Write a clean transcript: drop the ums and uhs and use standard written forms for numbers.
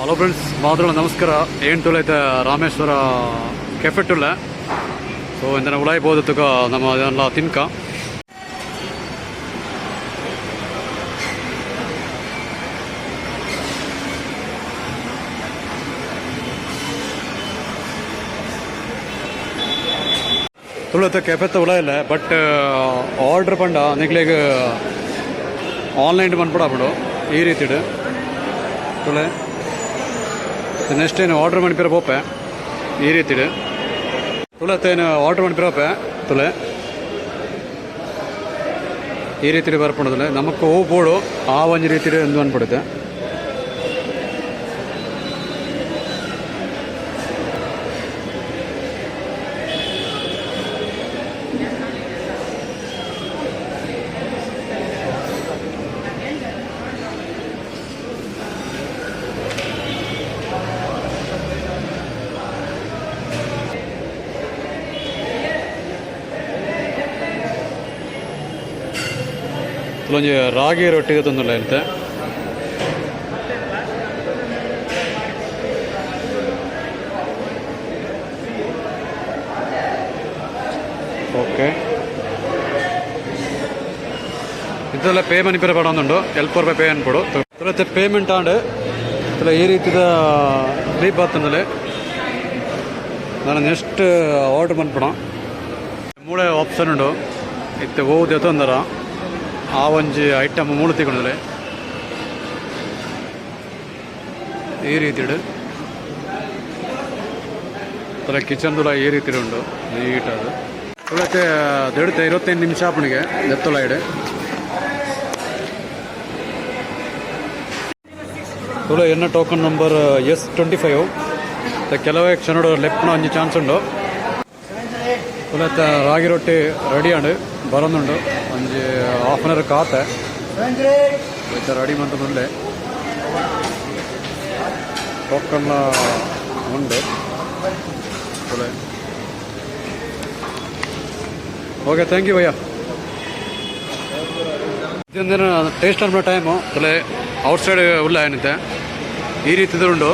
Hello friends, ಮಾತ್ರ ನಮಸ್ಕಾರ. ಏನು ತುಳೈತೆ ರಾಮೇಶ್ವರ ಕೆಫೆ ಟುಲ್ಲ. ಸೊ ಇಂದನ ಉಳಾಯಿ ಬೋದು ತುಕ ನಮ್ಮ ಅದೆಲ್ಲ ತಿನ್ಕ. ತುಳತೆ ಕೆಫೆತ್ತ ಉಳ ಇಲ್ಲ, ಬಟ್ ಆರ್ಡ್ರ್ ಪಂಡ ನಿಕ್ಲೆಗ್ ಆನ್ಲೈನ್ ಮನ್ಪೊಡು ಆಪುಂಡು. ಈ ರೀತಿಡ್ ತುಳೆ ನೆಕ್ಸ್ಟ್ ಏನು ಆರ್ಡ್ರ್ ಮನ್ಪಿರ ಪೋಪೆ. ಈ ರೀತಿಡ್ ತುಳತೆ ಏನು ಆರ್ಡ್ರ್ ಮನ್ಪಿರ ಪೋಪೆ. ತುಳೆ ಈ ರೀತಿಡ್ ಬರ್ಪುಂಡು. ನಮಕ್ ಹೂ ಬೋಡು ಆ ಒಂಜಿ ರೀತಿಡ್ ಉಂದು ಮನ್ಪುಡುತ್ತೆ. ಒಂಜಿ ರಾಗಿ ರೊಟ್ಟಿ ತಂದುಲ್ಲ ಇರುತ್ತೆ. ಓಕೆ, ಇದೆಲ್ಲ ಪೇ ಮನಿಪುರ ಪಡೊಂದುಂಡು. ಎಲ್ಪ ರೂಪಾಯಿ ಪೇ ಅನ್ಪೊಡು. ತುಲತೆ ಪೇಮೆಂಟ್ ಆಂಡ್. ತುಲ ಈ ರೀತಿದ ಸ್ಲೀಪ್ ಆತಂದಲೆ. ನಾನು ನೆಕ್ಸ್ಟ್ ಆರ್ಡರ್ ಮನ್ಪುಣ. ಮೂಳೆ ಆಪ್ಷನ್ ಉಂಡು. ಇತ್ತೆ ಓ ದೆತ್ತೊಂದರ ಆ ಒಂಜಿ ಐಟಮ್ ಮೂಳು ತಿಕೊಂಡಲೆ. ಈ ರೀತಿಡ್ ತುಲ ಕಿಚನ್ ತುಲ ಈ ರೀತಿ ಉಂಡು ನೀಟ್. ಅದು ತುಲತೆ ದೆಡುತ್ತೆ 25 ನಿಮಿಷ ಆಪುಣಿಗೆ ದೆತ್ತೊಳ ಇಡೆ. ತುಳ ಎನ್ನ ಟೋಕನ್ ನಂಬರ್ ಎಸ್ 25. ಕೆಲವೇ ಕ್ಷಣಡು ಲೆಪ್ಪುನ ಒಂಜಿ ಚಾನ್ಸ್ ಉಂಡು. ತುಲತ್ತ ರಾಗಿ ರೊಟ್ಟಿ ರೆಡಿ ಆಂಡ್, ಬರೊಂದುಂಡು. ಒಂಜಿ ಹಾಫ್ ಅನ್ ಅವರ್ ಕಾತೆ. ರೆಡಿ ಮಂತೊಂದುಲ್ಲೆ. ಟೋಕನ್ ಉಂಡು ತುಲೆ. ಓಕೆ, thank you ಭಯ್ಯ. ಇದೊಂದಿನ ಟೇಸ್ಟ್ ಅನ್ಬೋ ಟೈಮು. ತುಲೆ ಔಟ್ ಸೈಡ್ ಉಲ್ಲ ಏನಂತೆ ಈ ರೀತಿದು ಉಂಡು.